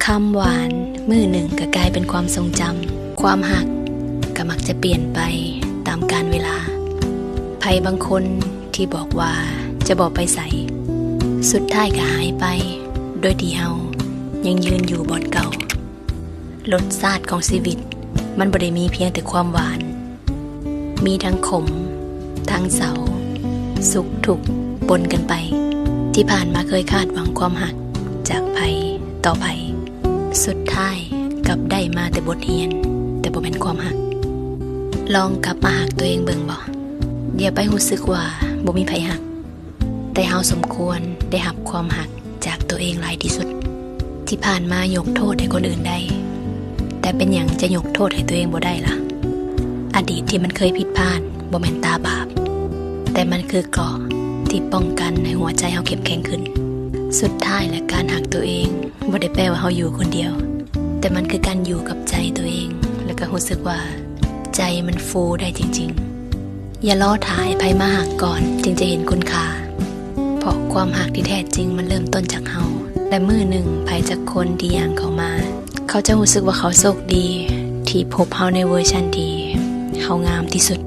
ຄຳຫວານມື້ໜຶ່ງກໍກາຍເປັນຄວາມຊົງຈຳ. ຄວາມຮັກກໍມັກຈະປ່ຽນໄປຕາມການເວລາ. ໃຜບາງຄົນທີ່ບອກວ່າຈະບໍ່ໄປໃສ, ສຸດທ້າຍກໍຫາຍໄປ ໂດຍທີ່ເຮົາຍັງຢືນຢູ່ບ່ອນເກົ່າ. ລົດຊາດຂອງຊີວິດ ມັນບໍ່ໄດ້ມີພຽງແຕ່ຄວາມຫວານ, ມີທັງຂົມ, ທັງເສົ້າ, ສຸກທຸກປົນກັນໄປ. ທີ່ຜ່ານມາເຄີຍຄາດຫວັງຄວາມຮັກຈາກໃຜຕໍ່ໃຜ, ສຸດທ້າຍກັບໄດ້ມາແຕ່ບົດຮຽນ, ແຕ່ບໍ່ແມ່ນຄວາມຮັກ. ລອງກັບມາຮັກຕົວເອງເບິ່ງບໍ່? ຢ່າໄປຮູ້ສຶກວ່າບໍ່ມີໃຜຮັກ, ແຕ່ເຮົາສົມຄວນໄດ້ຮັບຄວາມຮັກຈາກຕົວເອງຫຼາຍທີ່ສຸດ. ທີ່ຜ່ານມາຍົກໂທດໃຫ້ຄົນອື່ນໄດ້, ແຕ່ເປັນຫຍັງຈະຍົກໂທດໃຫ້ຕົວເອງບໍ່ໄດ້ລະ? ອະດີດທີ່ມັນເຄີຍຜິດພາດບໍ່ແມ່ນຕາບາບ, ແຕ່ມັນຄືເກາະທີ່ປ້ອງກັນໃຫ້ຫົວໃຈເຮົາເຂັ້ມແຂງຂຶ້ນ. ສຸດທ້າຍແລ້ວ ການຮັກຕົວເອງບໍ່ໄດ້ແປວ່າເຮົາຢູ່ຄົນດຽວ, ແຕ່ມັນຄືການຢູ່ກັບໃຈຕົວເອງ ແລ້ວກໍຮູ້ສຶກວ່າໃຈມັນຟູໄດ້ຈິງໆ. ຢ່າລໍຖ້າໃຫ້ໃຜມາຮັກກ່ອນຈຶ່ງຈະເຫັນຄຸນຄ່າ, ເພາະຄວາມຮັກທີ່ແທ້ຈິງມັນເລີ່ມຕົ້ນຈາກເຮົາ. ແລະ ມື້ໜຶ່ງໃຜຈັກຄົນທີ່ຍ່າງເຂົ້າມາ, ເຂົາຈະຮູ້ສຶກວ່າເຂົາໂຊກດີທີ່ພົບເຮົາໃນເວີຊັນທີ່ເຮົາງາມທີ່ສຸດ.